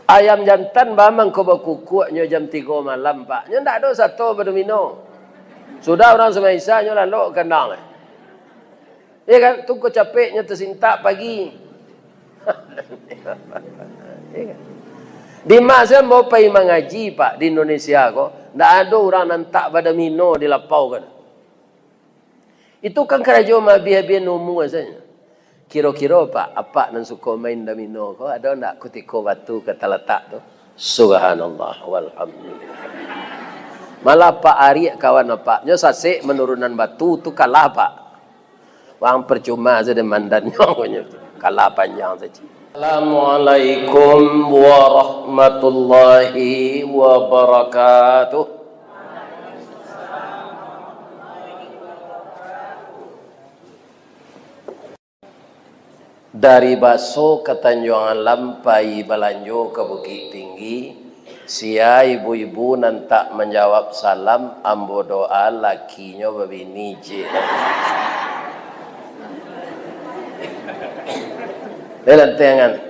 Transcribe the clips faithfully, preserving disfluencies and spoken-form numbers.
Ayam jantan ba mangko bakukuaknyo jam tigo malam, Pak. Nyo ndak ado sato badomino. Sudah urang sumbayang Isya, nyo lalok ka kandang. Iya kan? Tu ko capeknyo tasintak pagi. Iya kan? Di masa ambo pai mangaji, Pak, di Indonesia ko, ndak ado urang nan tak badomino di lapau ko. Itu kan karajo maabih-abihan umua sajo. Kiro-kiro, Pak, apak nan suko main domino ko, ado ndak kutiko batu ka talatak tu? Subhanallah, walhamdulillah. Malah Pak Ariak kawan apak, nyo sasek manurunan batu tu kalah, Pak. Wang percuma sajo mandannyo, kalah panjang sajo. Assalamualaikum warahmatullahi wabarakatuh. Dari Baso ka Tanjuang Alam, pai balanjo ka Bukik Tinggi, sia ibu-ibu nan tak manjawab salam, ambo doa lakinyo babini ciek. Dah lantiangan.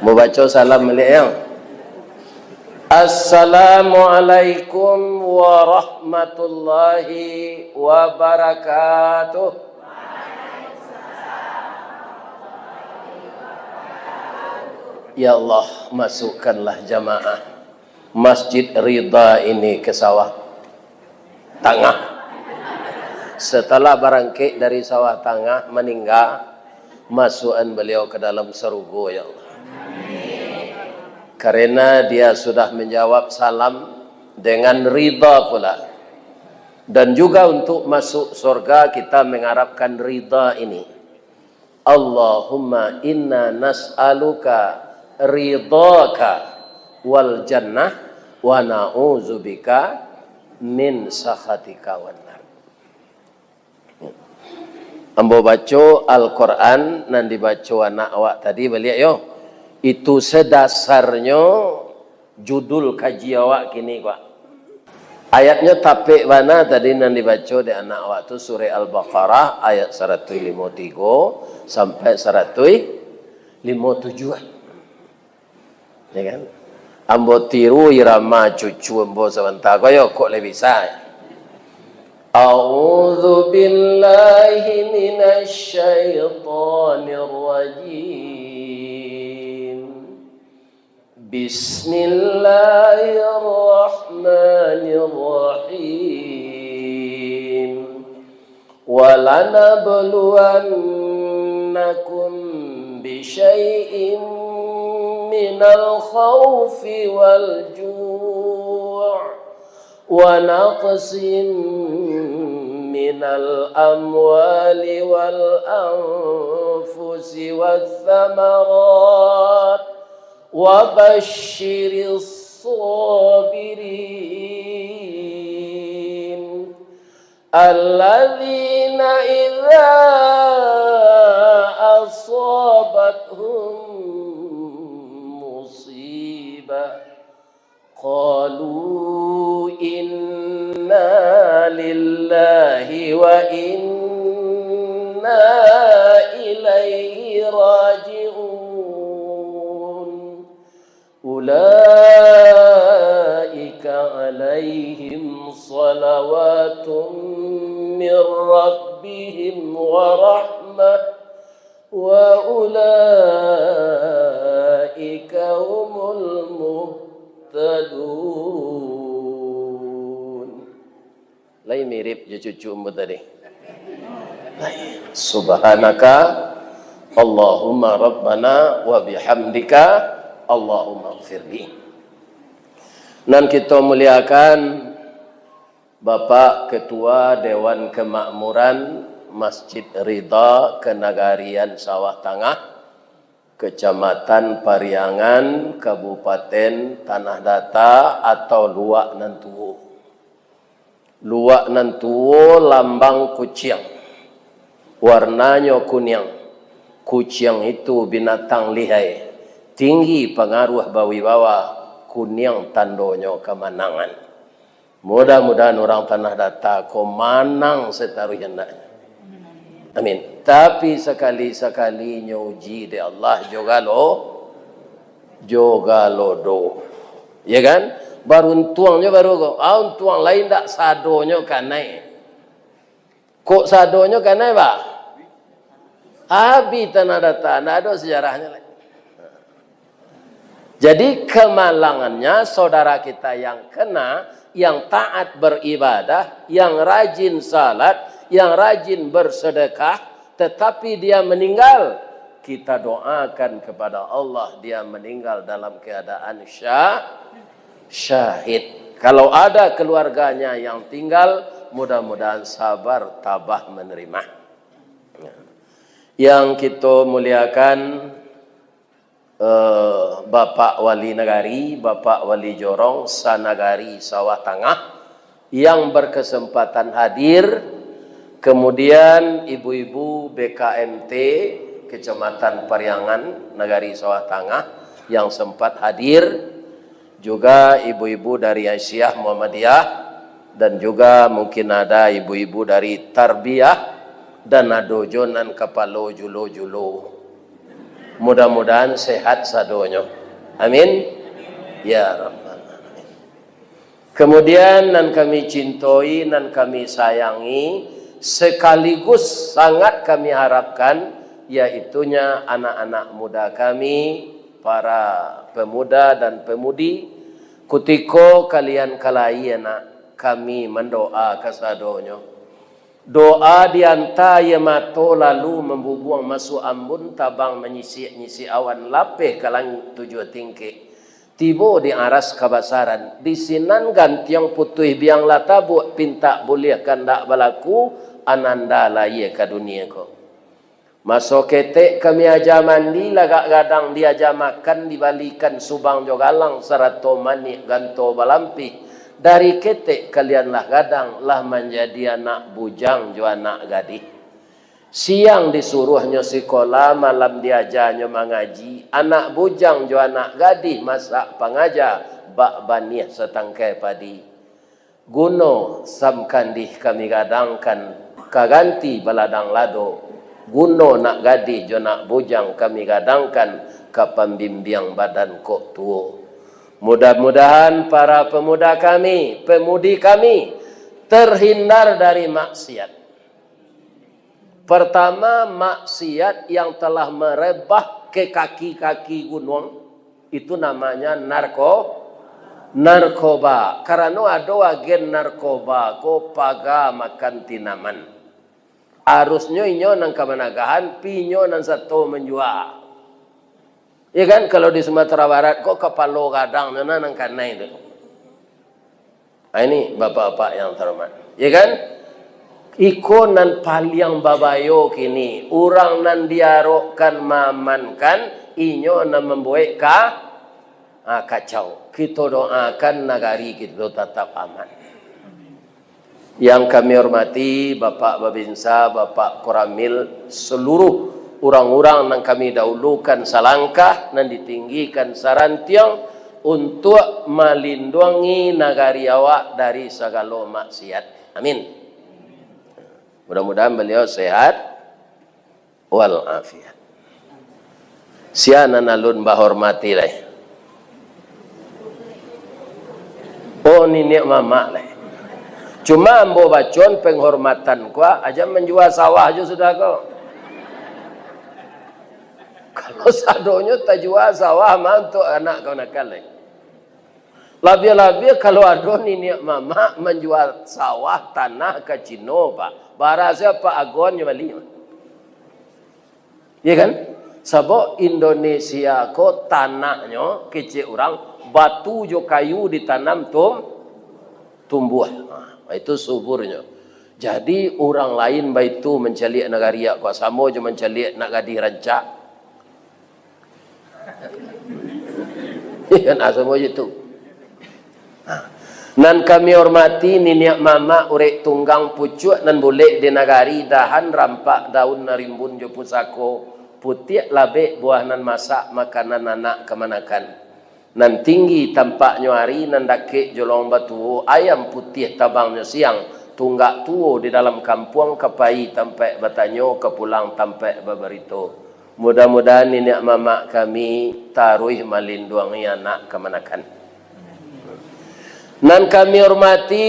Mau baco salam baliak, yang. Assalamualaikum warahmatullahi wabarakatuh. Ya Allah, masukkanlah jamaah Masjid Ridha ini ke sawah tangah. Setelah barangkek dari sawah tangah, maningga, masukan beliau ke dalam sarugo, ya Allah. Karena dia sudah menjawab salam dengan ridha pula. Dan juga untuk masuk surga, kita mengharapkan ridha ini. Allahumma inna nas'aluka ridhaka wal jannah wa na'udzubika min sakhatika wan nar. Ambo baco Al-Quran nan dibaco anak awak tadi baliak yo. Itu sadasarnyo judul kaji awak kini, Pak. Ayatnyo tapek bana tadi nan dibaco dek anak awak tu, Surah Al-Baqarah ayat saratuih limo tigo sampai saratuih limo tujuah. Ya kan? Ambo tiru irama cucu ambo sabanta ko yo, kok lai bisa. A'udzu billahi minasy syaithanir rajim. بسم الله الرحمن الرحيم. ولنبلونكم بشيء من الخوف والجوع ونقص من الأموال والأنفس والثمرات وبشر الصابرين الذين إذا أصابتهم مصيبة قالوا إنا لله وإنا إليه راجعون. أولئك عليهم صلوات من ربهم ورحمة وأولئك هم المهتدون. Lai mirip jo cucu ambo tadi. Lai. Subhanaka Allahumma Rabbana wa bihamdika Allahumma gfirli. Nan kito muliakan, Bapak Ketua Dewan Kemakmuran Masjid Ridha Kenagarian Sawah Tangah, Kecamatan Pariangan, Kabupaten Tanah Data atau Luak Nan Tuo. Luak Nan Tuo lambang kuciang. Warnanyo kuniang. Kuciang itu binatang lihai, tinggi pangaruah bawibawa, kuniang tandonyo kamanangan. Mudah-mudahan urang Tanah Data ko manang sataruih andaknyo. Amin. Tapi sakali-sakali nyo uji dek Allah jo galo, jo galodo. Ya kan? Baruntuangnyo baru ko. Ah, untuang lain dak sadonyo kanai. Kok sadonyo kanai, Pak? Habis tanah data, ndak ado sejarahnyo lai. Jadi, kemalangannya saudara kita yang kena, yang taat beribadah, yang rajin salat, yang rajin bersedekah, tetapi dia meninggal, kita doakan kepada Allah, dia meninggal dalam keadaan sya-, syahid. Kalau ada keluarganya yang tinggal, mudah-mudahan sabar tabah menerima. Yang kita muliakan, eh, Bapak Wali Nagari, Bapak Wali Jorong, sanagari Sawah Tangah, yang berkesempatan hadir, kemudian ibu-ibu B K M T Kecamatan Pariangan, Nagari Sawah Tangah, yang sempat hadir, juga ibu-ibu dari Aisyah Muhammadiyah, dan juga mungkin ada ibu-ibu dari Tarbiyah, dan ado jo nan kapalo julo-julo. Mudah-mudahan sehat sadonyo. Amin. Ya Rabbal Alamin. Kemudian, nan kami cintoi, nan kami sayangi, sekaligus sangat kami harapkan, yaitunya anak-anak muda kami, para pemuda dan pemudi, kutiko kalian ka lahia nak, kami mandoa kasadonyo. Doa dianta aia mato, lalu mambubuang masuak ambun, tabang manyisik-nyisik awan, lapeh ka langik tujuah tingkek, tibo di aras kabasaran, di sinan gantiang putuih biang lah tabuak, pintak buliah kandak balaku, ananda lahia ka dunia ko. Maso ketek kami aja mandi, lagak gadang diaja makan, dibalikan subang jo galang, sarato manik ganto balampih. Dari ketek kalian lah gadang, lah manjadi anak bujang jo anak gadih. Siang disuruahnyo sikola, malam diajanyo mangaji. Anak bujang jo anak gadih masak pangaja, bak baniah satangkai padi. Guno sam kandih kami gadangkan ka ganti baladang lado. Guno nak gadih jo nak bujang kami gadangkan ka pambimbiang badan kok tuo. Mudah-mudahan para pemuda kami, pemudi kami, terhindar dari maksiat. Pertama, maksiat yang telah merebah ke kaki-kaki gunuang, itu namanya narko-, narkoba. Karano ado agen narkoba ko paga makan tinaman. Arusnyo inyo nan ka managahan, pi inyo nan sato manjua. Ya kan, kalau di Sumatera Barat ko kapalo gadang nan, nan kanai tu. Ah, ini bapak-bapak yang terhormat. Ya kan? Iko nan paliang babayo kini, urang nan diarokkan maamankan, inyo nan mambuek ka-, ah, kacau. Kito doakan nagari kito tatap aman. Yang kami hormati Bapak Babinsa, Bapak Koramil, seluruh urang-urang nan kami dahulukan salangkah, nan ditinggikan sarantiang, untuak malinduangi nagari awak dari sagalo maksiat. Amin. Mudah-mudahan baliau sehat wal afiat. Sia nan alun bahormati lai? Oh, niniak mamak lai. Cuma ambo bacon penghormatan ko, aja manjua sawah jo sudah ko. Kalau sadonyo tajua sawah mah untuak anak kamanakan lai. Labiah-labiah kalau ado niniak mamak manjua sawah tanah ka Cino, Pak. Bara sia Pak Agon nyo bali, Pak. Ya kan? Sabab Indonesia ko tanahnyo kecek urang, batu jo kayu ditanam tum-, tumbuah. Nah, itu suburnyo. Jadi urang lain baitu mancaliak nagari ko, samo jo mancaliak nak gadih rancak. Kan, ah, samo je tu. Nah, nan kami hormati niniak mamak urek tunggang pucuak nan bulek di nagari, dahan rampak daun nan rimbun jo pusako, putiak labek buah nan masak, makanan anak kamanakan. Nan tinggi tampaknyo ari, nan dakek jolong batuo, ayam putiah tabangnyo siang, tunggak tuo di dalam kampuang, ka pai tampaik batanyo, ka pulang tampaik babarito. Mudah-mudahan niniak mamak kami taruih malinduangi anak kamanakan. Nan kami hormati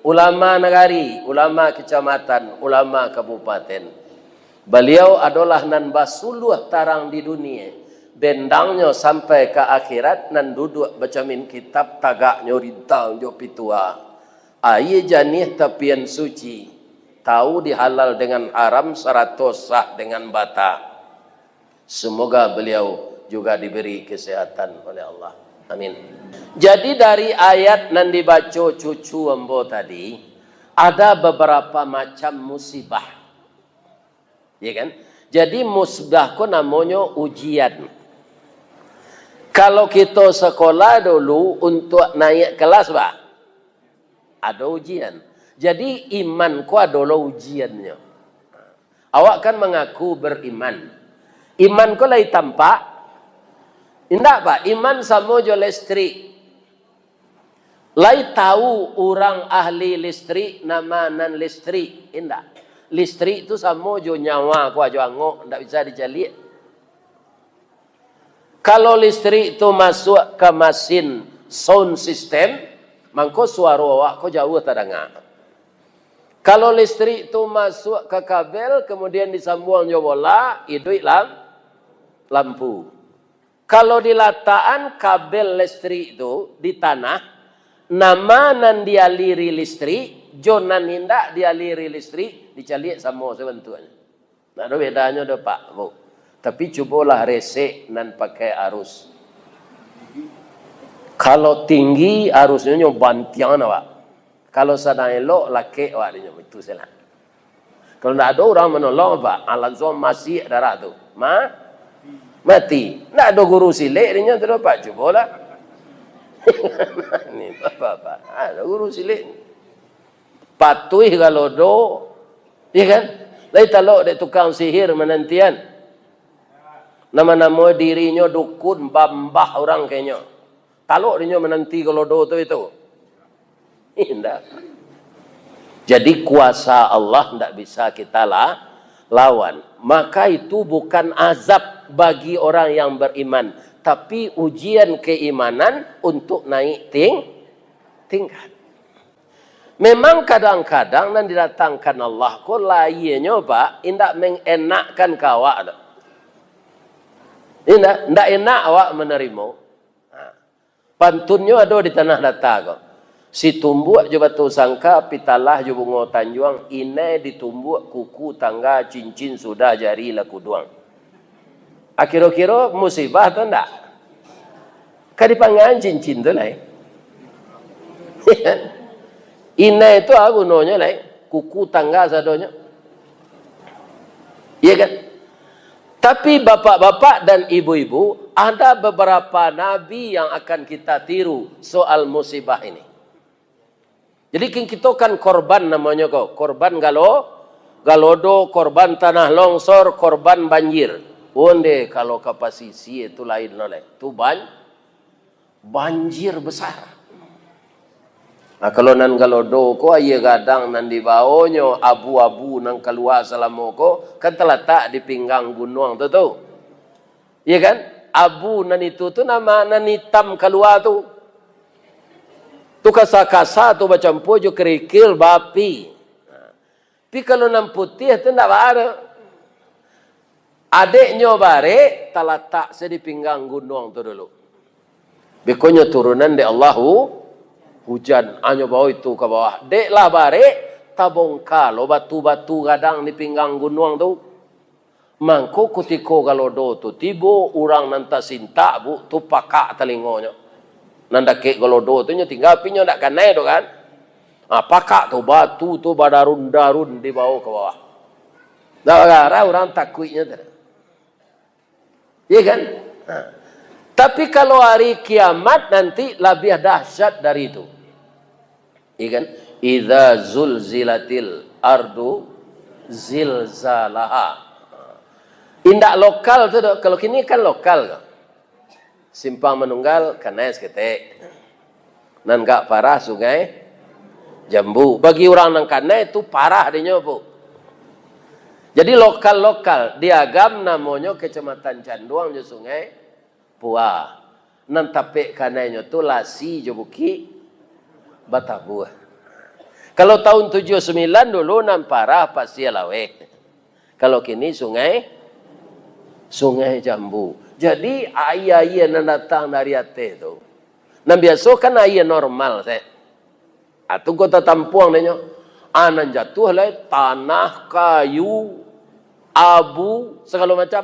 ulama nagari, ulama kecamatan, ulama kabupaten. Baliau adolah nan basuluah tarang di dunia, bendangnyo sampai ka akhirat, nan duduak bacamin kitab, tagaknyo rintang jo pitua. Aia janiah tapian suci, tahu di halal dengan haram, sarato sah dengan bata. Semoga beliau juga diberi kesehatan oleh Allah. Amin. Jadi, dari ayat nan dibaco cucu ambo tadi, ada beberapa macam musibah. Ya kan? Jadi, musibah ko namonyo ujian. Kalau kito sekolah dulu, untuk naik kelas, bah, ado ujian. Jadi, iman ko ado lo ujiannyo. Awak kan mangaku beriman. Iman ko lai tampak? Indak, Pak. Iman samo jo listrik. Lai tahu urang ahli listrik, nama nan listrik? Indak. Listrik tu samo jo nyawa ko, ajo angok, ndak bisa dicaliak. Kalau listrik tu masuak ka masin sound system, mangko suaro awak ko jauah tadanga. Kalau listrik tu masuak ka kabel, kemudian disambuang jo bola, iduik lam-, lampu. Kalau dilatakan kabel listrik tu di tanah, nama nan dialiri listrik, jo nan indak dialiri listrik, dicaliak samo sabantuaknyo. Ndak ado bedanyo doh, Pak, Bu. Tapi cubolah resek nan pakai arus. Kalau tinggi arusnyo, nyo bantiang awak. Kalau sadang elok, lakek awak dinyo. Itu salah. Kalau ndak ado urang manolong, Pak, ah, langsuang masiak darah tu. Ma-, mati. Ndak ado guru silek dinyo tu doh, Pak. Cubolah. Ni, Bapak, Pak. Ah, ado guru silek. Patuih galodo, iya kan? Lai talok dek tukang sihir manantian. Nama-nama dirinyo dukun, bambah urang ka inyo. Talok dinyo mananti galodo tu itu. Indak. Jadi, kuasa Allah ndak bisa kita la-, lawan. Maka, itu bukan azab bagi orang yang beriman, tapi ujian keimanan untuk naik ting-, tingkat. Memang kadang-kadang nan didatangkan Allah ko lahianyo, Pak, indak mengenakkan ka awak tu. Indak, indak enak awak manarimo. Ha. Pantunnyo ado di Tanah Data ko. Situmbuak jo Batu Sangka, Pitalah jo Bungo Tanjuang, inai ditumbuak kuku tangga, cincin sudah jari lah kuduang. Ah, kiro-kiro musibah tu ndak? Ka dipanggaan cincin tu lai. Inai tu a gunonyo lai, kuku tangga sadonyo. Iya kan? Tapi bapak-bapak dan ibu-ibu, ada beberapa nabi yang akan kita tiru soal musibah ini. Jadi, kin kito kan korban namonyo ko, korban galo-, galodo, korban tanah longsor, korban banjir. Onde kalau ka pasisia tu lain lo lai. Tu ban-, banjir besar. Nah, kalau nan galodo ko, aia gadang nan dibaonyo, abu-abu nan kalua salamo ko, kan talatak di pinggang gunuang tu, tu. Iya kan? Abu nan itu tu nama nan itam kalua tu. Tu kasa-kasa tu bacampua jo kerikil baapi. Tapi kalau nan putiah tu ndak baa doh. Adeknyo barek, talatak se di pinggang gunuang tu dulu. Bekonyo turunan dek Allahu, hujan, anyo bao itu ka bawah. Dek lah barek, tabongka lo batu-batu gadang di pinggang gunuang tu. Mangko kutiko galodo tu tibo, urang nan tasintak, Bu, tu pakak talingonyo. Nan dakek galodo tu nyo tingga, tapi nyo ndak kanai tu kan. Ah, pakak tu, batu tu badarun-darun dibao ka bawah. Ndak bagara urang takuiknyo tu. Iya kan? Ha. Tapi kalau hari kiamat nanti labiah dahsyat dari itu. Iya kan? Idza zulzilatil ardu zilzalaha. Indak lokal tu doh. Kalau kini kan lokal tu. Simpang Manunggal kanai saketek. Nan agak parah Sungai Jambu. Bagi urang nan kanai tu parah dinyo, Bu. Jadi lokal-lokal, di Agam namonyo Kecamatan Canduang jo Sungai Pua. Nan tapek kanainyo tu Lasi jo Bukik Batabuah. Kalau tahun tujuh sembilan dulu nan parah Pasia Laweh. Kalau kini Sungai, Sungai Jambu. Jadi aia-aia nan datang dari ateh tu, nan biaso kan aia normal se. Ah, tu kota tampuang denyo. Ah, nan jatuah lai tanah, kayu, abu, sagalo macam.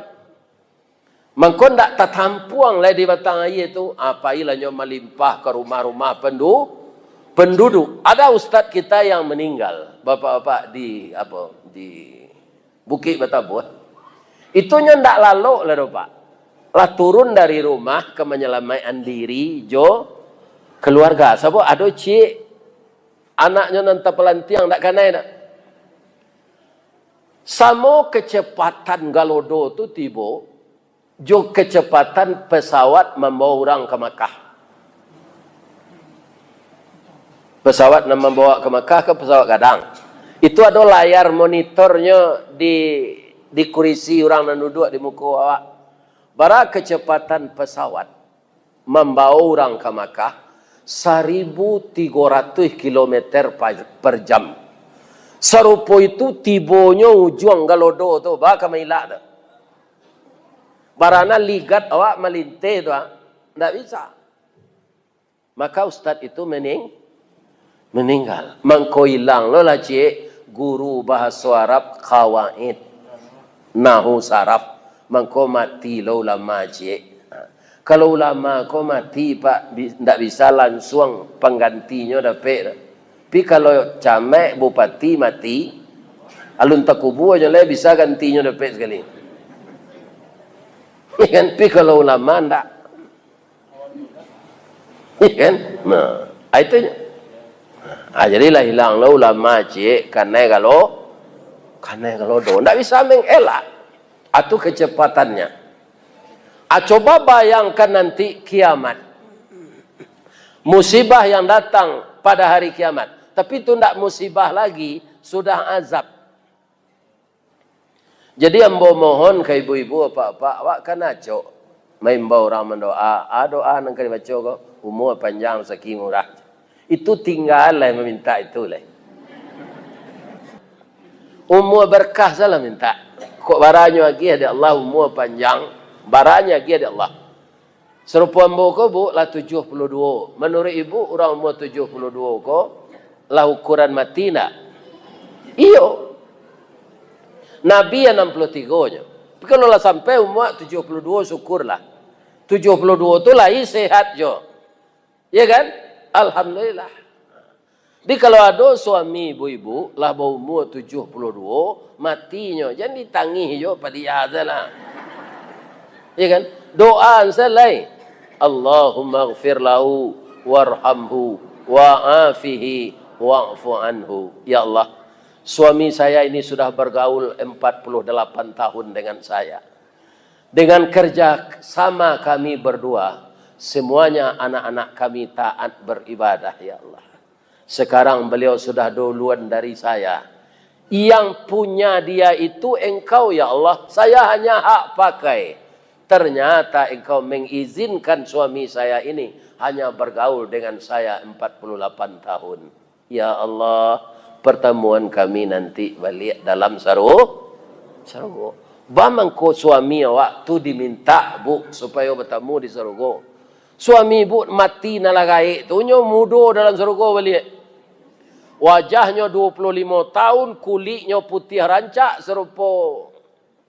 Mangko ndak tatampuang lai di batang aia tu, ah, pailah nyo malimpah ka rumah-rumah pendu-, penduduk. Ada ustaz kita yang meninggal, bapak-bapak di, apa, di Bukik Batabuah. Itu nyo ndak lalok lah doh, Pak. Lah turun dari rumah ka manyalamaikkan diri jo keluarga. Sabab ado ciek anaknyo nan tapalantiang, ndak kanai nak. Samo kecepatan galodo tu tibo, jo kecepatan pesawat mambawa urang ka Makkah. Pesawat nan mambawa ka Makkah kan pesawat gadang. Itu ado layar monitornyo di, di kurisi urang nan duduak di muko awak. Bara kecepatan pesawat mambawa urang ka Makkah? Saribu tigo ratuih kilometer pa-, per jam. Sarupo itu tibonyo ujuang galodo tu, ba ka mailak tu. Barana ligat awak malinteh tu, ah, ndak bisa. Maka ustaz itu mening-, meninggal. Mangko ilang lo lah ciek guru bahaso Arab, kawaid, nahu, saraf. Mangko mati lo ulama ciek. Ha. Kalau ulama ko mati, Pak, bi-, ndak bisa lansuang panggantinyo dapek. Tapi kalau camat, bupati mati, alun takubua jo lai bisa gantinyo dapek sakali. Kan? Tapi kalau ulama ndak. Iya kan? Nah, ah, itu nyo. Ah, jadi lah ilang lo ulama ciek, kanai galo-, kanai galodo. Ndak bisa mengelak. Ah, tu kecepatannya. Ah, coba bayangkan nanti kiamat. Musibah yang datang pada hari kiamat. Tapi tu ndak musibah lagi, sudah azab. Jadi, ambo mohon ka ibu-ibu, apak-apak, awak kan acok maimbau urang mandoa. A, doa nan ka dibaco ko, umua panjang, rasaki murah. Itu tingga lai mamintak itu lai. Umua berkah salah mintak. Kok baranyo agiah dek Allah, umua panjang, baranyo agiah dek Allah. Sarupo ambo ko, Bu, lah tujuah puluah duo. Manuruik ibu, urang umua tujuah puluah duo ko lah ukuran mati ndak? Iyo. Nabi anam puluah tigo nyo. Tapi kalau lah sampai umua tujuah puluah duo, syukurlah. Tujuah puluah duo tu lai sehat jo. Ya kan? Alhamdulillah. Jadi, kalau ado suami ibu-ibu lah baumua tujuah puluah duo, matinyo, jan ditangih jo padiah salah. Ya kan? Doa salah. Allahumma ghfir lahu warhamhu wa'afihi wa'fu anhu. Ya Allah, suami saya ini sudah bergaul empat puluh delapan tahun dengan saya. Dengan kerja sama kami berdua, semuanya anak-anak kami taat beribadah, ya Allah. Sekarang beliau sudah duluan dari saya. Yang punya dia itu Engkau, ya Allah. Saya hanya hak pakai. Ternyata Engkau mengizinkan suami saya ini hanya bergaul dengan saya empat puluh delapan tahun. Ya Allah, pertemuan kami nanti baliak dalam saru-, sarugo. Baa mangko suami awak tu dimintak, Bu, supayo batamu di sarugo? Suami ibu mati nan lah gaek tu, nyo mudo dalam sarugo baliak. Wajahnyo duo puluah limo taun, kuliknyo putiah rancak sarupo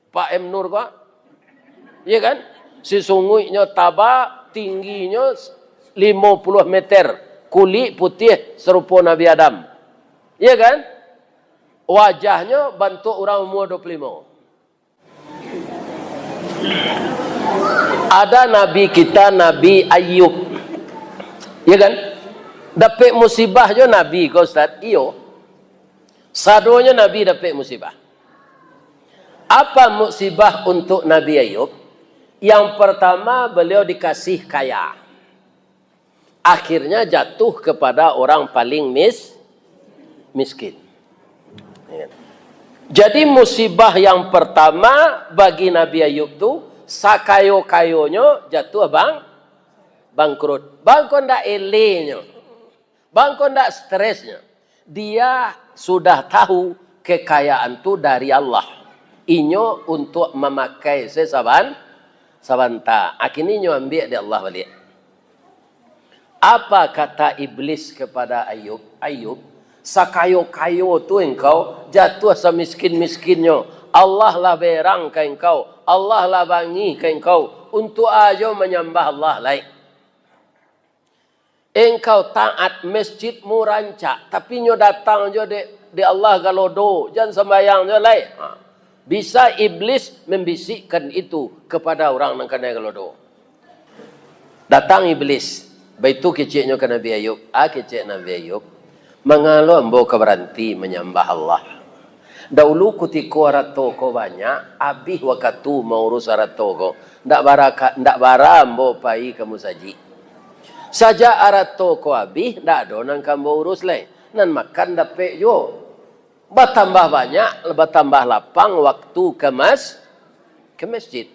Pak M Nur ko. Iya kan? Sisunguiknyo taba, tingginyo limo puluah meter, kulik putiah sarupo Nabi Adam. Iya kan? Wajahnyo bantuak urang umua duo puluah limo. Ada nabi kita, Nabi Ayub. Ya kan? Dapek musibah jo nabi ko, Ustaz? Iyo. Sadonyo nabi dapek musibah. Apa musibah untuk Nabi Ayub? Yang pertama, beliau dikasih kaya. Akhirnya jatuh kepada orang paling mis-, miskin. Ya. Jadi, musibah yang pertama bagi Nabi Ayub tu, sakayo-kayonyo jatuah bang-, bangkrut. Bangko ndak elenyo, bangko ndak stresnyo. Dia sudah tahu kekayaan tu dari Allah. Inyo untuk mamakai se saban-, sabanta. Akhirnyo inyo ambiak dek Allah baliak. Apa kata iblis kepada Ayub? "Ayub, sakayo-kayo tu engkau, jatuah samiskin-miskinnyo. Allah lah berang ka engkau, Allah lah bangih ka engkau. Untuak a jo manyambah Allah lai? Engkau taat, masjidmu rancak, tapi nyo datang jo dek, dek Allah galodo, jan sambayang jo lai." Ha. Bisa iblis mambisikkan itu kepada urang nan kanai galodo. Datang iblis, baitu keceknyo ka Nabi Ayub, "Ah, kecek Nabi Ayub, manga lo ambo ka baranti manyambah Allah? Daulu kutiko arato ko banyak, abih wakatu maurus arato ko, ndak bara ka, ndak bara ambo pai ka musajik. Sajak arato ko abih, ndak ado nan ka ambo urus lai. Nan makan dapek juo. Batambah banyak, batambah lapang waktu ka mas-, ka masjid.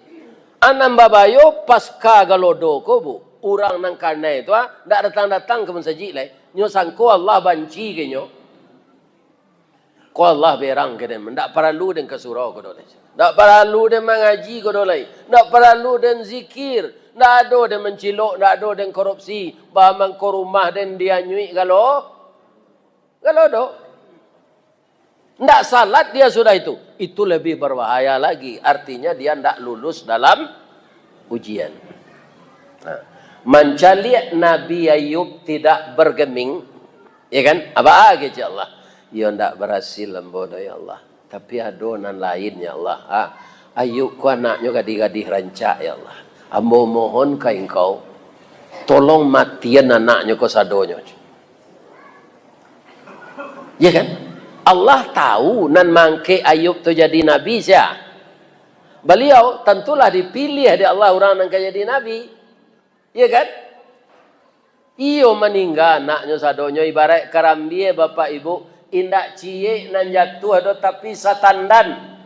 Anam babayo pasca galodo ko, Bu, urang nan kanai tu, ah, ndak datang-datang ka masajik lai. Nyo sangko Allah banci ka inyo. Ko Allah berang ka den, ndak paralu den ka surau ko doh lai. Ndak paralu den mangaji ko doh lai. Ndak paralu den zikir. Ndak ado den mancilok, ndak ado den korupsi. Ba mangko rumah den dianyuik galo, galodo. Ndak salat dia sudah itu. Itu lebih berbahaya lagi. Artinya dia ndak lulus dalam ujian." Nah, mancaliak Nabi Ayub tidak bergeming, ya kan? Apa kecek Allah? "Yo ndak barasil ambo doh, ya Allah. Tapi ado nan lain, ya Allah. Ah, Ayub ko anaknyo gadih-gadih rancak, ya Allah. Ambo mohon ka Engkau, tolong matian anaknyo ko sadonyo." Ya kan? Allah tahu nan mangkek Ayub tu jadi nabi sia. Baliau tantulah dipiliah dek Allah urang nan ka jadi nabi. Ya kan? Iyo, maningga anaknyo sadonyo, ibaraik karambia, Bapak Ibu, indak ciek nan jatuah doh, tapi satandan.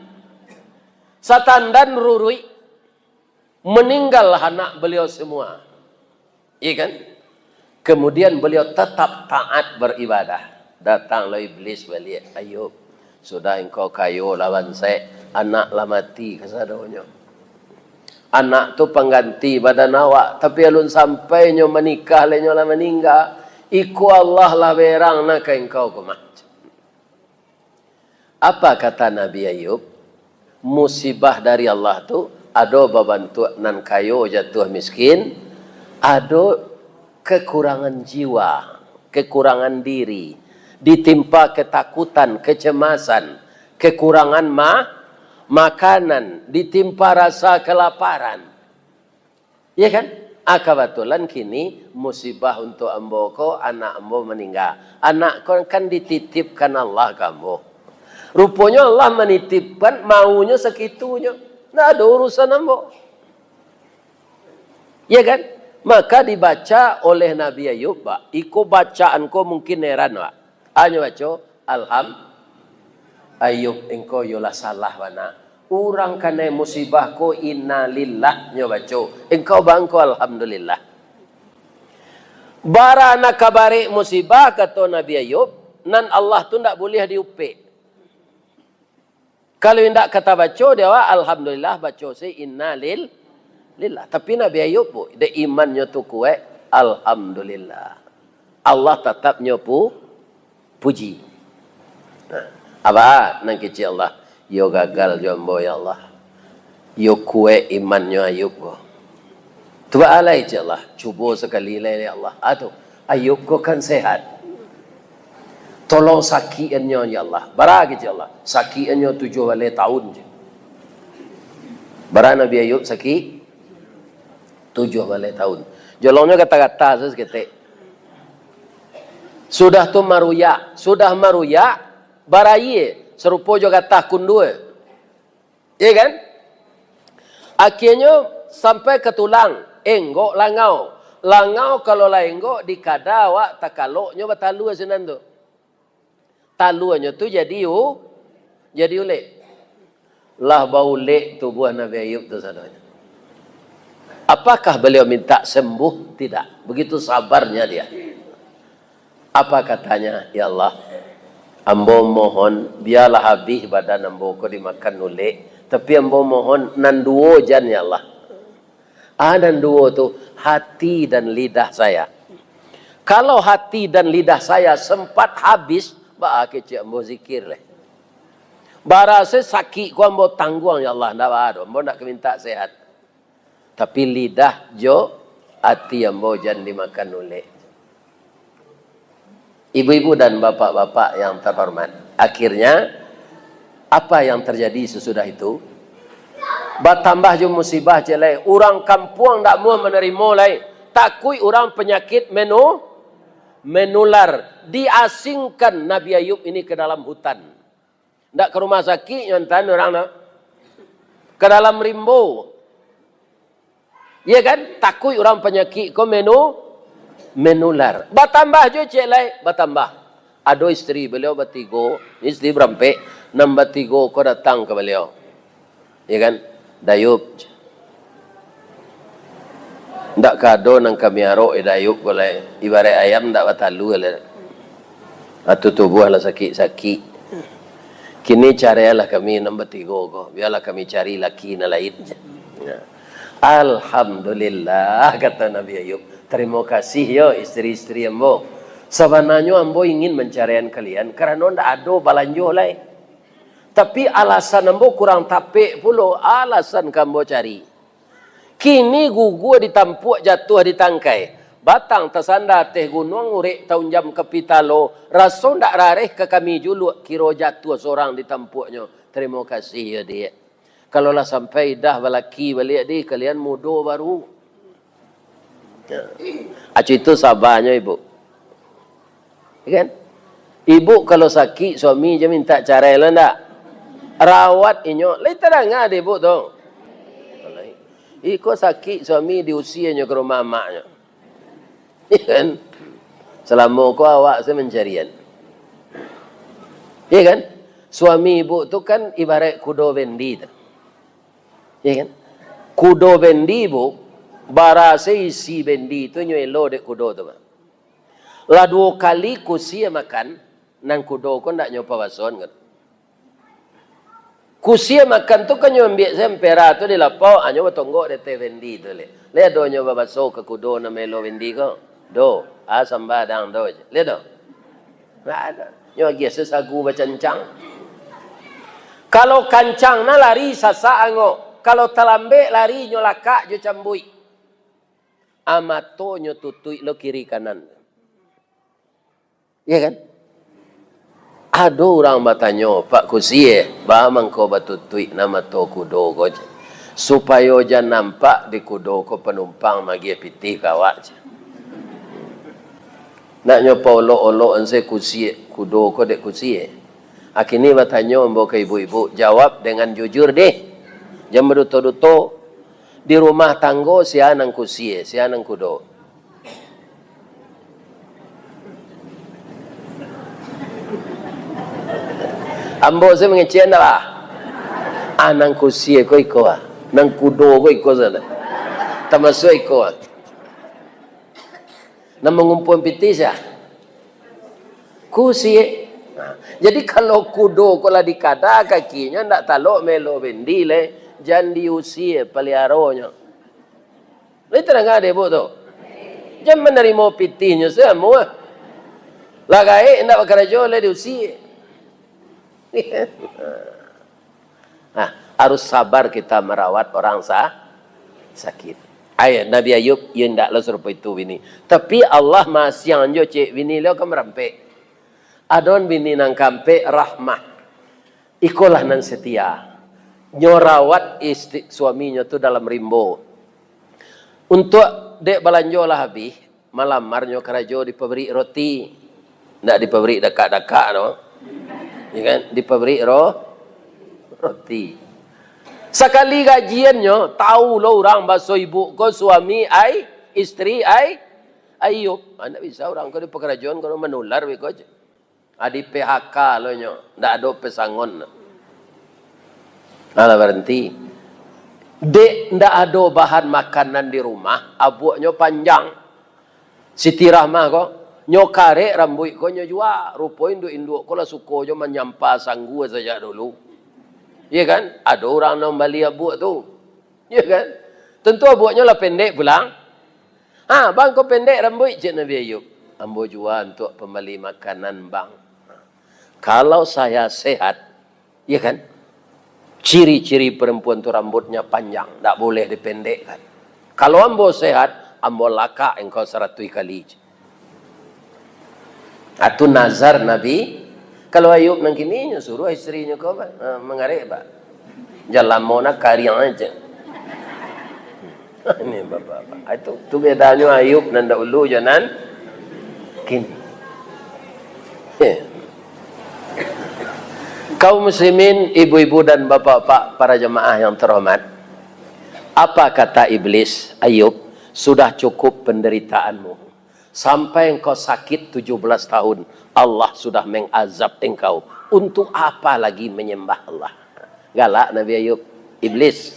Satandan ruruik. Maninggallah anak beliau semua. Iya kan? Kemudian beliau tetap taat beribadah. Datanglah iblis baliak, "Ayub, sudah engkau kayo lah bansaik, anak lah mati kasadonyo. Anak tu pangganti badan awak, tapi alun sampai nyo manikah, lai nyo lah maningga. Iko Allah lah berang na ka engkau ko mah." Apa kata Nabi Ayub? Musibah dari Allah tu ado babantuak nan kayo jatuah miskin, ado kekurangan jiwa, kekurangan diri, ditimpa ketakutan, kecemasan, kekurangan ma-, makanan, ditimpa rasa kelaparan. Iya kan? Ah, kabatulan kini musibah untuk ambo ko, anak ambo maningga. Anak ko kan dititipkan Allah ka ambo. Ruponyo Allah manitipkan, maunyo sakitunyo. Ndak ado urusan ambo. Iya kan? Maka dibaca oleh Nabi Ayub, ba, iko bacaan ko mungkin heran, ba. Anyo baco, Alham-, Ayub, engkau yolah salah bana. Urang kanai musibah ko innalillah nyo baco. Engkau bangko alhamdulillah. Bara nak kabarek musibah, kato Nabi Ayub, nan Allah tu ndak buliah diupek. Kalau indak ka tabaco di awak, alhamdulillah, baco se innalil-, lillah. Tapi Nabi Ayub, bu, dek imannyo tu kuaik, alhamdulillah. Allah tatap nyo pu-, puji. Nah, apa nan kecek Allah? Yo gagal jo ambo, ya Allah. Yo kuaik imannyo Ayub ko. Tu baa lai, cek Allah. Cubo sakali lai, ya Allah. Ah, tu. Ayub ko kan sehat. Tolong sakiannyo, ya Allah. Bara kecek Allah? Sakiannyo tujuah baleh taun, cek. Bara Nabi Ayub sakik? Tujuah baleh taun. Jolongnyo gata-gata saketek. Sudah tu maruyak. Sudah maruyak, baraia, sarupo jo gatah kundua. Iya kan? Akhirnyo sampai ka tulang, enggok langau. Langau kalau lah enggok, dikada awak takaloknyo batalua sinan tu. Taluanyo tu jadi u-, Jadi ulek. Lah baulek tubuah Nabi Ayub tu sadonyo. Apakah beliau minta sembuh? Tidak. Begitu sabarnya dia. Apa katanya? "Ya Allah, ambo mohon, biarlah habih badan ambo ko dimakan ulek, tapi ambo mohon, nan duo jan, ya Allah." Ah, nan duo tu, hati dan lidah saya. Kalau hati dan lidah saya sempat habis, baa kecek ambo zikir lai. Bara se sakik ko ambo tangguang, ya Allah, ndak baa doh, ambo ndak ka minta sehat. Tapi lidah jo ati ambo jan dimakan ulek. Ibu-ibu dan bapak-bapak yang terhormat, akhirnya, apa yang terjadi sesudah itu? Batambah jo musibah cek lai. Urang kampuang ndak muah manarimo lai. Takuik urang panyakik menu-, menular. Diasingkan Nabi Ayub ini ke dalam hutan. Ndak ka rumah sakik nyo antaan urang tu. Ka dalam rimbo. Iya kan? Takuik urang panyakik ko menu-, menular. Batambah jo cek lai, batambah. Ado isteri baliau batigo, isteri barampek, nan batigo ko datang ka baliau. Iya kan? "Da Ayub, ndak ka ado nan kami arok, eh, Da Ayub ko lai. Ibaraik ayam ndak batalua lai. Atu tubuah lah sakik-sakik. Kini carailah kami nan batigo ko, biarlah kami cari laki nan lain." Nah. "Alhamdulillah," kato Nabi Ayub. "Tarimo kasih yo isteri-isteri ambo. Sabananyo ambo ingin mancaraian kalian karano ndak ado balanjo lai. Tapi alasan ambo kurang tapek pulo alasan ka ambo cari. Kini gugur di tampuak, jatuah di tangkai. Batang tasanda ateh gunuang, urek taunjam ka pitalo. Raso ndak rareh ka kami juluak, kiro jatuah sorang di tampuaknyo. Tarimo kasih yo, Diak. Kalau lah sampai idah balaki baliak, di kalian mudo baru." Nah. Acu itu sabanyo, Ibu. Ya kan? Ibu kalau sakik, suami je minta carai lah ndak? Rawat inyo, lai tadanga dek ibu tu. Iko sakik, suami diusia nyo ka rumah amaknyo. Ya kan? Salamo ko awak se mancarian. Ya kan? Suami ibu tu kan ibarat kudo bendi tu. Ya kan? Kudo bendi, Bu, bara se isi bendi tu nyo elo dek kudo tu, Pak. Lah duo kali kusia makan, nan kudo ko ndak nyo pabasoan kan. Kusia makan tu kan nyo ambiak se ampera tu di lapau, anyo batonggok di ateh bendi tu leh. Leh ado nyo babaso ka kudo nan maelo bendi ko? Do, ah, sambadang do je. Leh do? Ndak ado. Nyo agiah se sagu bacancang. Kalau kancang nah lari sasak angok. Kalau talambek lari nyo lakak jo cambuik. A mato nyo tutuik lo kiri kanan. Iya kan? Ado urang batanyo, "Pak Kusie, baa mangko batutuik nah mato kudo ko?" Supayo jan nampak di kudo ko panumpang magiah pitih ka awak. Nak nyo paolok-olok an se kusie, kudo ko dek kusie. Akini batanyo ambo ka ibu-ibu, jawab dengan jujur deh. Jan baduto-duto. Di rumah tanggo sia nan kusie, sia nan kudo? Ambo se mangecek ndak lah? Ah, nan kusie ko iko ah. Nan kudo ko iko salah. Tamasuak iko ah. Nan mangumpuan pitih sia? Kusie. Nah, jadi kalau kudo ko lah dikada kakinyo, ndak talok melo bendi lai, jan diusie paliaronyo. Lai tadanga dek ibu tu? Jan manarimo pitihnyo samuah. Lah gaek ndak bakarajo lai diusie. Nah, harus sabar kita marawat orang sa-, sakit. Ai, Nabi Ayub, iyo indak lah sarupo itu bini. Tapi Allah masiang jo cek bini lo ka marampek. Adon bini nan kaampek, Rahmah. Ikolah nan setia. Nyo rawat istri, suaminyo tu dalam rimbo. Untuak dek balanjo lah abih, malamarnyo karajo di pabrik roti. Ndak di pabrik dakak-dakak tu. Ya kan? Di pabrik ro-, roti. Sakali gajiannyo, tau lo urang baso ibu ko suami ai, istri ai, Ayub. Ah, ndak bisa urang ko di pakarajoan ko manular beko je. Ah, di P H K lo nyo, ndak ado pesangon. Alah, baranti. Dek ndak ado bahan makanan di rumah, abuaknyo panjang. Siti Rahmah ko, nyo karek rambuik ko, nyo jua. Rupo induak-induak ko lah suko jo manyampa sanggu sajak dulu. Iyo kan? Ado urang nan mambali abuak tu. Iyo kan? Tantu abuaknyo lah pendek pulang. "Ha, bang, ko pendek rambuik," cek Nabi Ayub. "Ambo jua untuak pambali makanan, bang. Kalau saya sehat," Iya kan? Ciri-ciri perempuan tu rambutnya panjang, ndak boleh dipendekkan. Kalau ambo sehat, ambo lakak engkau saratuih kali. Atu nazar Nabi. Kalau Ayub nan kini, nyo suruh isterinyo ko, Pak, eh, mangarek, Pak. Jan lamo na kariang aja. Ini bapak-bapak. Ah, itu, tu bedanyo Ayub nan dahulu jo nan kini. Kaum muslimin, ibu-ibu dan bapak-bapak, para jamaah yang terhormat, apa kata iblis, "Ayub, sudah cukup penderitaanmu. Sampai engkau sakit tujuh belas tahun, Allah sudah mengazab engkau. Untuk apa lagi menyembah Allah?" Galak Nabi Ayub. "Iblis,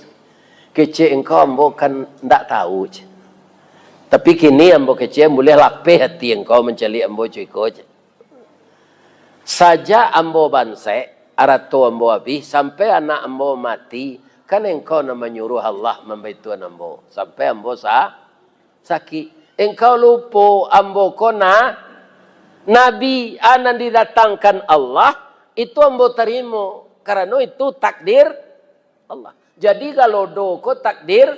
kecek engkau ambo kan ndak tahu, cek. Tapi kini ambo kecek, buliah lapeh ati engkau mancaliak ambo, cek iko, cek. Sajak ambo bansek, arato ambo abih, sampai anak ambo mati, kan engkau nan manyuruah Allah mambaituan ambo, sampai ambo sa-, sakik. Engkau lupo, ambo ko na-, nabi, a, nan didatangkan Allah, itu ambo tarimo, karano itu takdir Allah. Jadi, galodo ko takdir,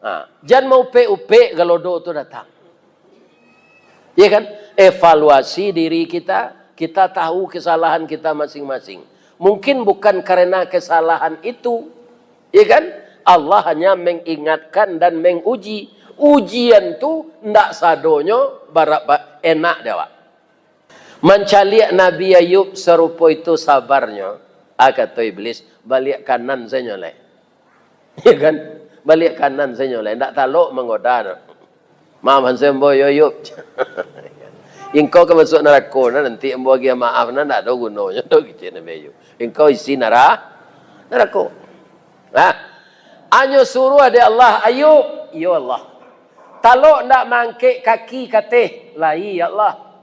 ha, jan maupek-upek galodo tu datang." Ya kan? Evaluasi diri kita, kita tahu kesalahan kita masing-masing. Mungkin bukan karena kesalahan itu, ya kan? Allah hanya mengingatkan dan menguji. Ujian tu ndak sadonyo barak ba-, enak di awak. Mancaliak Nabi Ayub sarupo itu sabarnyo, a, kato Iblis, "Baliak kanan sajo lai." Ya kan? "Baliak kanan sajo lai, ndak talok manggoda doh. Maaf, hanse ambo, yo Ayub. Engkau ka masuak narako, nah, nanti ambo agiah maaf, nah, ndak ado gunonyo doh," kecek Nabi Ayub. "Engkau isi nara-, narako." Nah, anyo suruah dek Allah, "Ayub, yo Allah. Talok ndak maangkek kaki kateh?" "Lai, ya Allah."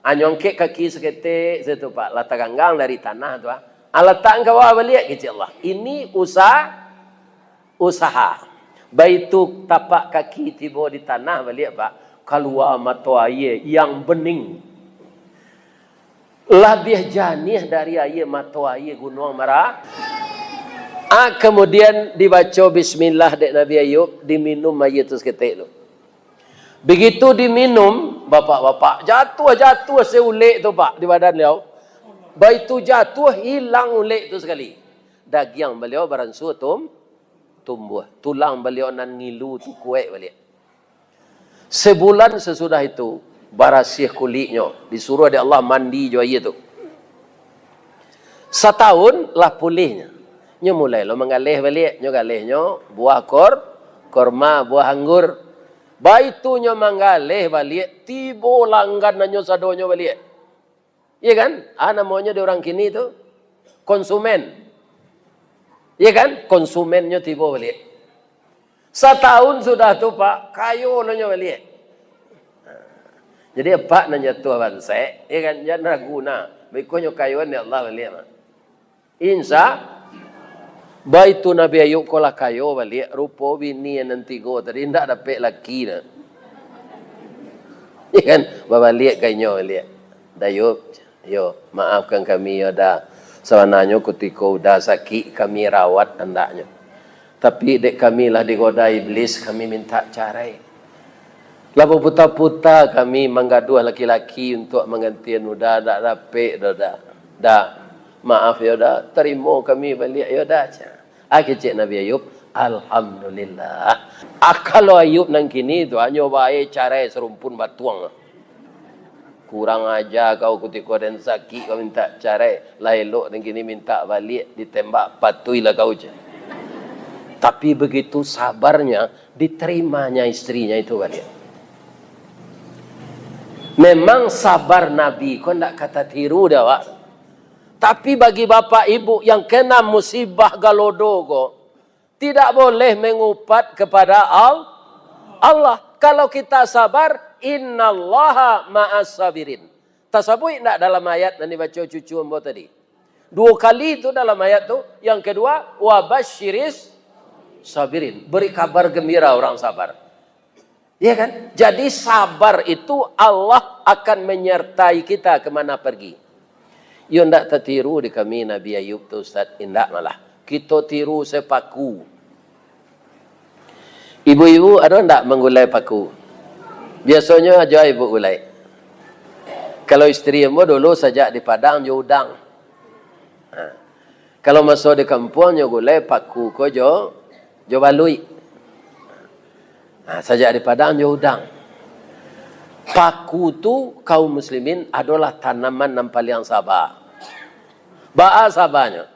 Anyo angkek kaki saketek situ, Pak, lah taganggang dari tanah tu, ah. Alatak ka bawah baliak, kecek Allah. Ini usa-, usaha. Baitu tapak kaki tibo di tanah baliak, Pak, kalua mato aia yang bening. Labiah janiah dari aia mato aia Gunuang Mara-, ah, kemudian dibaco bismillah dek Nabi Ayub, diminum aia tu saketek tu. Begitu diminum, bapak-bapak, jatuah-jatuah se ulek tu, Pak, di badan baliau. Baitu jatuah, hilang ulek tu sakali. Dagiang baliau baransua tum-, tumbuah. Tulang baliau nan ngilu tu kuaik baliak. Sebulan sesudah itu, barasiah kuliknyo, disuruah dek Allah mandi jo aia tu. Satahun lah pulihnyo. Nyo mulai lo manggaleh baliak. Nyo galehnyo buah kor-, korma, buah anggur. Baitu nyo manggaleh baliak, tibo langgannyo sadonyo baliak. Iya kan? Ah, namonyo di urang kini tu konsumen. Iya kan? Konsumennyo tibo baliak. Satahun sudah tu, Pak, kayo lo nyo baliak. Jadi, apak nan jatuah bansek, ya kan, jan ragu nah. Beko nyo kayoan dek Allah baliak, Pak. Insya, baitu Nabi Ayub ko lah kayo baliak, rupo bini nan tigo tadi ndak dapek laki nah. Ya kan, babaliak ka inyo baliak. "Da Ayub, yo, maafkan kami, yo, Da. Sabananyo kutiko Uda sakik, kami rawat andaknyo. Tapi dek kami lah digoda iblis, kami mintak carai. Lah baputa-puta kami manggaduah laki-laki untuak manggantian Uda, dak dapek doh, Da. Da, maaf yo, Da, tarimo kami baliak yo, Da," cak. Ah, kecek Nabi Ayub, "Alhamdulillah." Ah, kalau Ayub nan kini tu, hanyo bae carai sarumpun batuang. "Kurang aja kau, kutiko den sakik kau mintak carai, lah elok den kini mintak baliak, ditembak patuihlah kau," cak. Tapi begitu sabarnya, diterimanya istrinya itu baliak. Memang sabar Nabi ko ndak ka tatiru dek awak. Tapi bagi bapak ibu yang kena musibah galodo ko, tidak boleh mengupat kepada Al-, Allah. Kalau kita sabar, "Innallaha ma'as sabirin." Tasabuik ndak dalam ayat nan dibaco cucu ambo tadi? Duo kali tu dalam ayat tu. Yang kedua, "Wa basyiris sabirin." Beri kabar gembira orang sabar. Iya kan? Jadi sabar itu Allah akan menyertai kita kemana pergi. Yo ndak tatiru di kami Nabi Ayub tu, Ustaz? Indak malah. Kito tiru se paku. Ibu-ibu ado ndak manggulai paku? Biasonyo ajo ibu gulai. Kalau isteri ambo dulu sajak di Padang jo udang. Ha. Kalau maso di kampuang nyo gulai paku ko jo, jo baluik. Ha, sajak di Padang jo udang. Paku tu, kaum muslimin, adolah tanaman nan paliang saba. Baa sabanyo?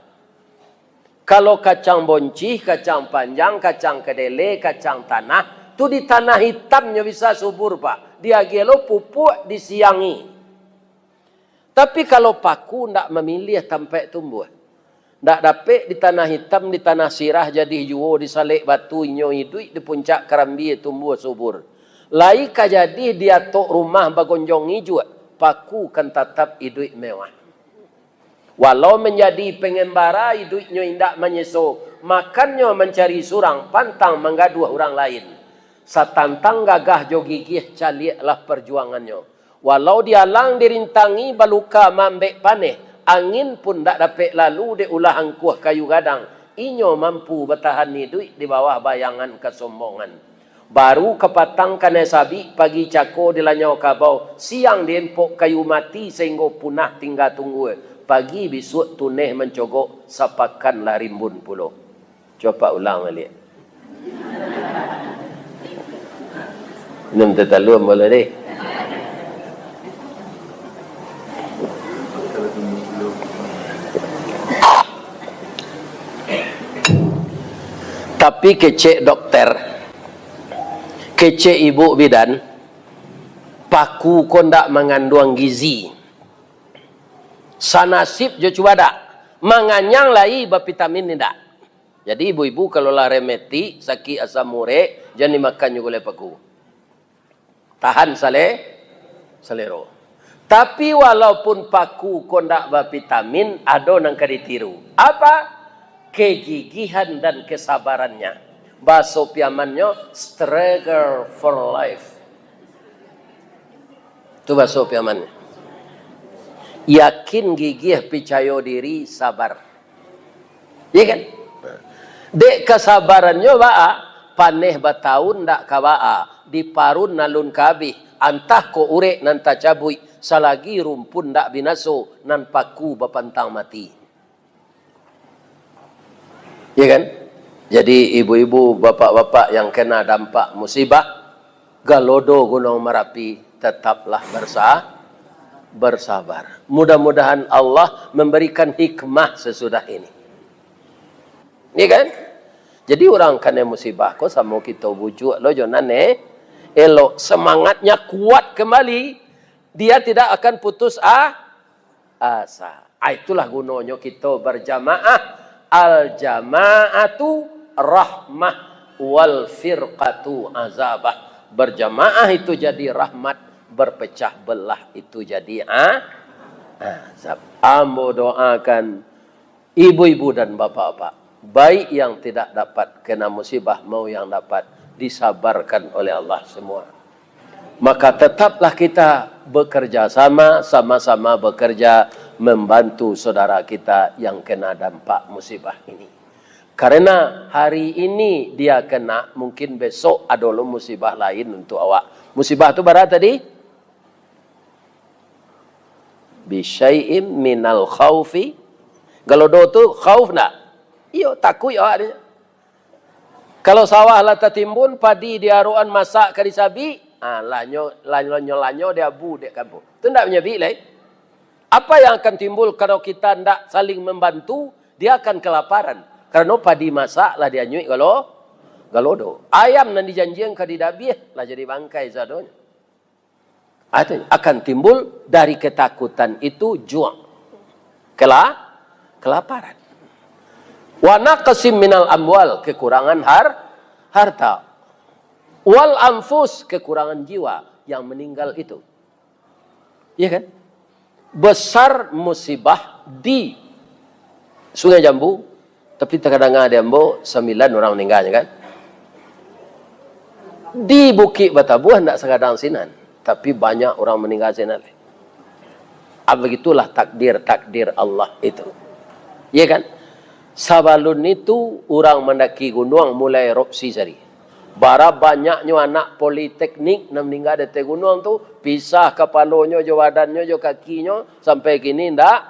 Kalau kacang boncih, kacang panjang, kacang kedele, kacang tanah, tu di tanah hitamnyo bisa subur, Pak. Diagiah lo pupuk, disiangi. Tapi kalau paku ndak mamiliah tampaik tumbuah, ndak dapek di tanah hitam, di tanah sirah jadih juo, di salek batu inyo iduik, di puncak karambia tumbuah subur. Lai ka jadih di atok rumah bagonjong ijuak, paku kan tatap iduik mewah. Walau manjadi pangambara, iduiknyo indak manyeso, makannyo mancari surang, pantang manggaduah urang lain. Satantang gagah jo gigih, caliaklah parjuangannyo. Walau dialang dirintangi, baluka maambek paneh, angin pun ndak dapek lalu dek ulah angkuah kayu gadang, inyo mampu batahan iduik di bawah bayangan kasombongan. Baru kapatang kanai sabik, pagi cako dilanyau kabau, siang diempok kayu mati sainggo punah tingga tunggua, pagi bisuak tuneh mancogok, sapakan lah rimbun pulo. Cubo ulang baliak. Minum teh talua mula deh. Tapi kecek dokter, kecek ibu bidan, paku ko ndak manganduang gizi. Sanasib jo cubadak, manganyang lai, bavitamin indak. Jadi ibu-ibu kalau lah rematik, sakik asam urek, jan dimakannyo gulai paku. Tahan sale-, salero. Tapi walaupun paku ko ndak bavitamin, ado nan ka ditiru. Apa? Kegigihan dan kesabarannya. Bahaso Piamannyo, struggle for life. Tu bahaso Piamannyo. Yakin, gigih, picayo diri, sabar. Iya kan? Dek kasabarannyo baa, paneh bataun ndak ka baa, diparun alun ka abih, antah ko urek nan tacabuik, salagi rumpun ndak binaso, nan paku bapantang mati. Iya kan? Jadi ibu-ibu, bapak-bapak yang kena dampak musibah, galodo Gunung Marapi, tetaplah bersa-, bersabar. Mudah-mudahan Allah memberikan hikmah sesudah ini. Iya kan? Jadi urang kanai musibah ko samo kito bujuak lo jo nan, eh, elok. Semangatnya kuat kembali. Dia tidak akan putus a-, asa. Ah, itulah gunonyo kito berjamaah. Al-jama'atu rahmah wal firqatu azabah. Berjamaah itu jadi rahmat, berpecah belah itu jadi a-, azab. Ambo doakan ibu-ibu dan bapak-bapak, baik yang tidak dapat kena musibah, mau yang dapat, disabarkan oleh Allah semua. Maka tetaplah kita bekerja sama, sama-sama bekerja membantu saudara kita yang kena dampak musibah ini. Karena hari ini dia kena, mungkin besok ado lo musibah lain untuk awak. Musibah tu bara tadi? Bisyai'im minal khaufi. Galodo tu khauf ndak? Iyo, takuik awak tu. Kalau sawah lah tatimbun, padi di aroan masak ka disabik, ah, lah nyo, lah nyo, lah nyo diabu dek kampuang. Tu ndak manyabik lai. Apa yang akan timbul kalau kita ndak saling membantu, dia akan kelaparan. Karano padi masak lah dianyuik galo-, galodo. Ayam nan dijanjian ka didabiah, lah jadi bangkai sadonyo. Ah, tu akan timbul dari ketakutan itu jua. kela-, kelaparan. Wa naqsim minal amwal, kekurangan har-, harta. Wal anfus, kekurangan jiwa yang meninggal itu. Iya kan? Besar musibah di Sungai Jambu, tapi takadanga di ambo sambilan urang maningganyo kan. Di Bukik Batabuah ndak sakadang sinan, tapi banyak urang maningga sinan. Ah, begitulah takdir-takdir Allah itu. Iya kan? Sabalun itu urang mandaki gunuang mulai erupsi sari. Bara banyaknyo anak politeknik nan maningga di ateh gunuang tu, pisah kapalonyo jo badannyo jo kakinyo, sampai kini ndak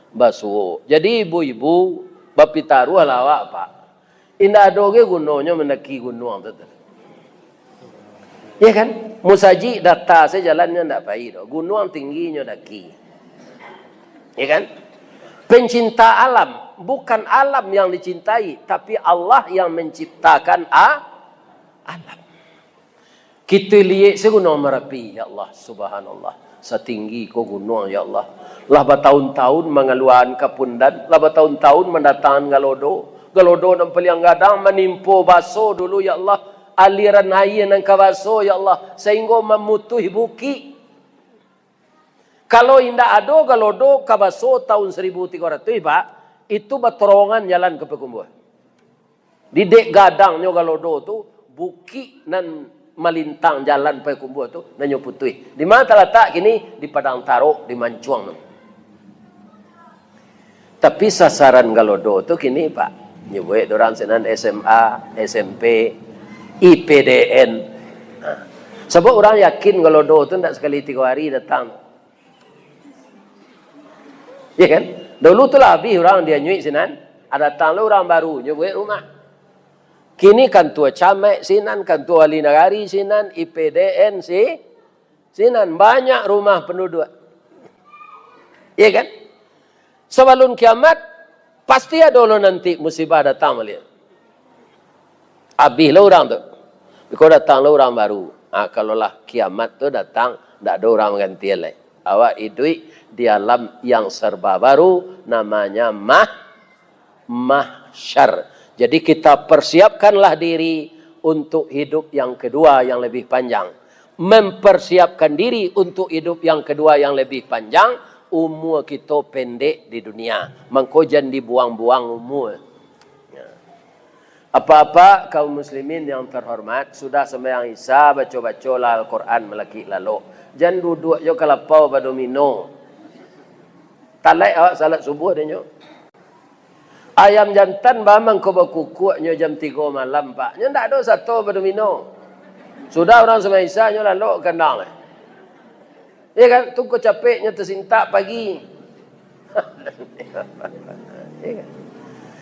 basuo. Jadi ibu-ibu, bapitaruahlah awak, Pak. Indak ado ge gunonyo mandaki gunuang tu, tu. Ya kan? Musajik data sajo jalannyo ndak pai doh. Gunuang tingginyo daki. Ya kan? Pencinta alam, bukan alam yang dicintai, tapi Allah yang menciptakan a-, alam. Kito liek se Gunuang Marapi, ya Allah, subhanallah. Satinggi ko gunuang, ya Allah. Lah batahun-tahun mangaluakan kapundan, lah batahun-tahun mandatangan galodo. Galodo nan paliang gadang manimpo baso dulu, ya Allah. Aliran aia nan ka baso, ya Allah, sahinggo mamutuih bukik. Kalau indak ado galodo ka baso tahun saribu tigo ratuih, Pak, itu batorongan jalan ka Payakumbuah. Di dek gadangnyo galodo tu, bukik nan malintang jalan Payakumbuah tu, nan nyo putuih. Di ma talatak kini? Di Padang Tarok, di Mancuang tu. Tapi sasaran galodo tu kini, Pak, nyo buek dek urang sinan S M A, S M P, I P D N. Nah, sabab urang yakin galodo tu ndak sakali tigo hari datang. Ya kan? Dulu tu lah abih urang dianyuik sinan, datang lo urang baru, nyo buek rumah. Kini kantua camat sinan, kantua wali nagari sinan, I P D N si-, sinan, banyak rumah penduduk. Ya kan? Sabalun kiamat, pasti ado lo nanti musibah datang baliak. Abih lo urang tu. Biko datang lo urang baru. Ha, kalau lah kiamat tu datang, ndak ado urang manggantian lai. Awak iduik di alam yang serba baru, namanya mah-, mahsyar. Jadi kita persiapkanlah diri untuk hidup yang kedua yang lebih panjang. Mempersiapkan diri untuk hidup yang kedua yang lebih panjang, umua kito pendek di dunia. Mangko jan dibuang-buang umua. Ya. Apak-apak kaum muslimin yang terhormat, sudah sambahyang Isya, baco-bacolah Al-Quran malakik lalok. Jan duduak jo ka lapau badomino. Talaik awak salat subuah dek nyo. Ayam jantan baa mangko bakukuak nyo jam tigo malam, Pak. Nyo ndak ado sato badomino. Sudah urang sambahyang Isya, nyo lalok ka kandang lai. Iya kan? Tu ko capeknyo tasintak pagi. Iya kan?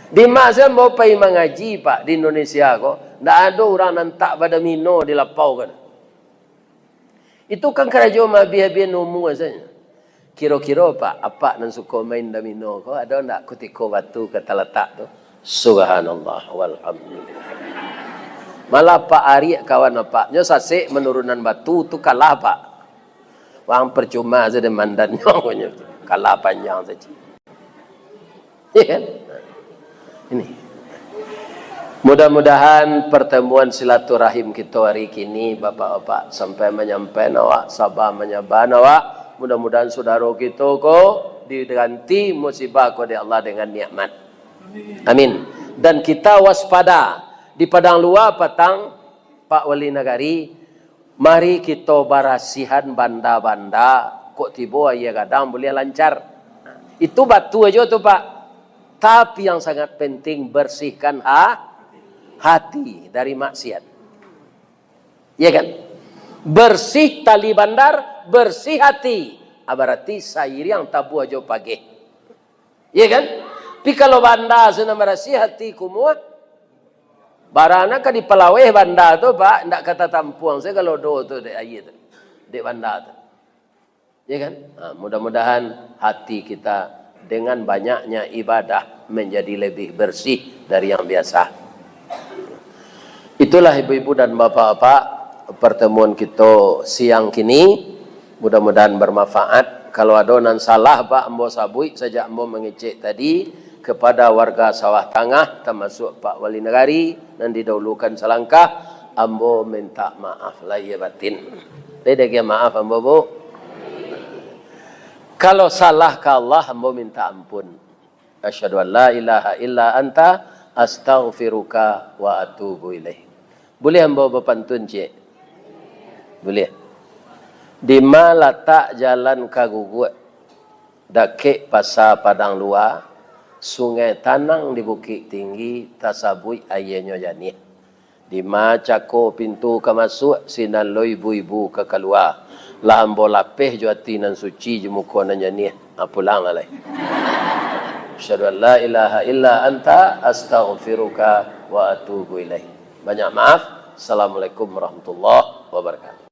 Di ma se ambo pai mangaji, Pak, di Indonesia ko, ndak ado urang nan tak badomino di lapau kan. Itu kan karajo maabih-abihan umua sajo. Kiro-kiro, Pak, apak nan suko main domino ko, ado ndak kutiko batu ka talatak tu? Subhanallah, walhamdulillah. Malah Pak Ariak kawan apak, nyo sasek manurunan batu tu kalah, Pak. Wang percuma sajo mandannyo, kalah panjang sajo. Iya kan? Ini. Mudah-mudahan pertemuan silaturahim kito hari kini, Bapak-bapak, sampai manyampaian awak, saba manyaban awak. Mudah-mudahan sudaro kito ko diganti musibah ko dek Allah dengan nikmat. Amin. Dan kita waspada di Padang Lua patang, Pak Wali Nagari, mari kito barasihan banda-banda, kok tibo aia gadang buliah lancar. Itu batu ajo tu, Pak. Tapi yang sangat penting, bersihkan ha-, hati dari maksiat. Iya kan? Bersih tali bandar, bersih hati. Ah, berarti sairiang tabuah jo pageh. Iya kan? Tapi kalau banda se nan barasiah, hati kumuah, barana ka dipalaweh banda tu, Pak, ndak ka tatampuang se galodo tu dek aia tu, dek banda tu. Iya kan? Ha, mudah-mudahan hati kita dengan banyaknya ibadah menjadi lebih bersih dari yang biasa. Itulah ibu-ibu dan bapak-bapak, pertemuan kito siang kini. Mudah-mudahan bermanfaat. Kalau ado nan salah, Pak, ambo sabuik sajak ambo mangecek tadi, kepada warga Sawah Tangah, tamasuak Pak Wali Nagari, nan didahulukan salangkah, ambo minta maaf lahia batin. Lai diagiah maaf ambo, Bu? Kalau salah ka Allah, ambo minta ampun. Asyhadu an la ilaha illa anta, astaghfiruka wa atubu ilaik. Buliah ambo bapantun ciek? Buliah. Dima latak jalan ka Guguak, dakek Pasa Padang Lua, sungai tanang di Bukik Tinggi, tasabuik aianyo janiah. Dima cako pintu ka masuak, sinan lo ibu-ibu ka kalua. Lah ambo lapeh jo ati nan suci, jo muko nan janiah. Ha, pulanglah lai. Asyhadu an la ilaha illa anta, astaghfiruka wa atubu ilaik. Banyak maaf. Assalamualaikum warahmatullahi wabarakatuh.